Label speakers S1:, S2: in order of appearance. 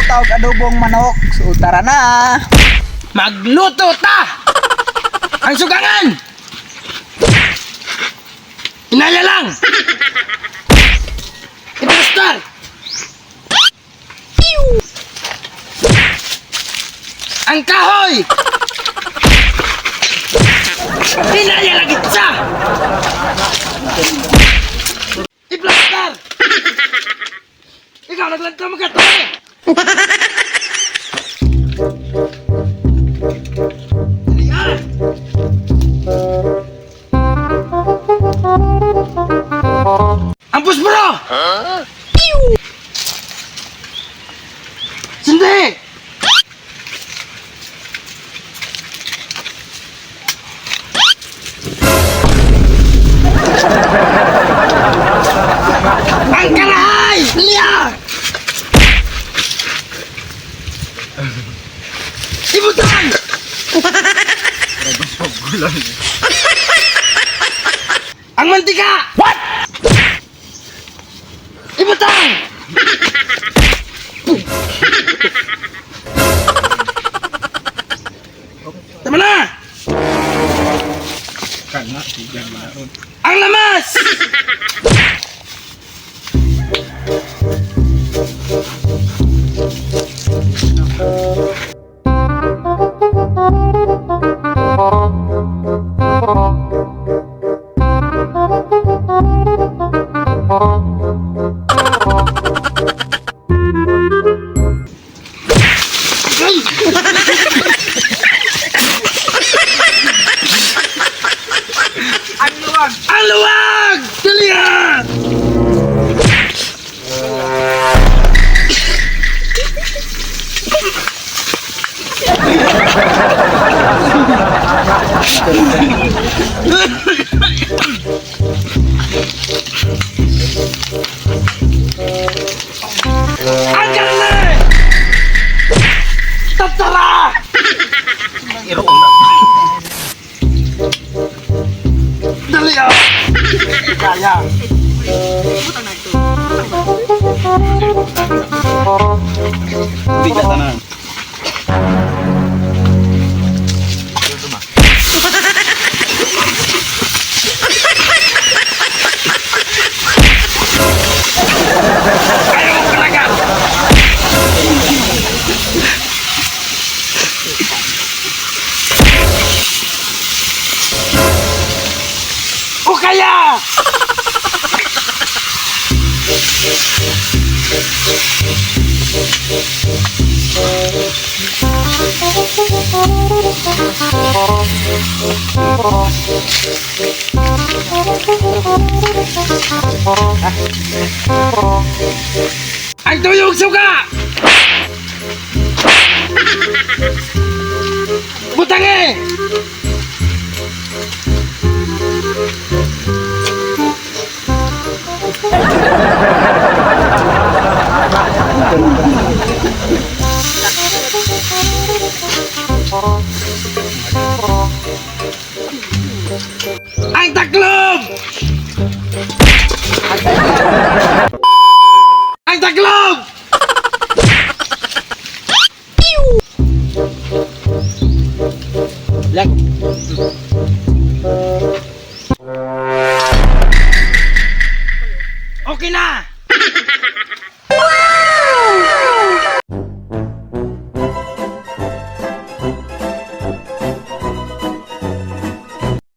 S1: ta og adobong manok. So tara na.
S2: Magluto ta! Ang sugangan! Inaya lang! Ipastar! Ang kahoy! Inaya lang itsa! Iplastar! Ikaw naglantaw mo ka to eh! Dali ah! Ang puspro! Sindi! Ang karahay! Liya! Ibutan! Ang mantika! What? Ibutang! Tama na! Ang lamas! Ay!
S1: Ang luwag.
S2: Ang luwag! Dali ah! Ang karne! Tatara! Dali ah! Kaya!
S3: Bigla tanan.
S2: Ayaw ko talaga! O kaya! Ang tuyong suga! Butang eh! Ang taklob! Ang taklob! Lag. Okay na!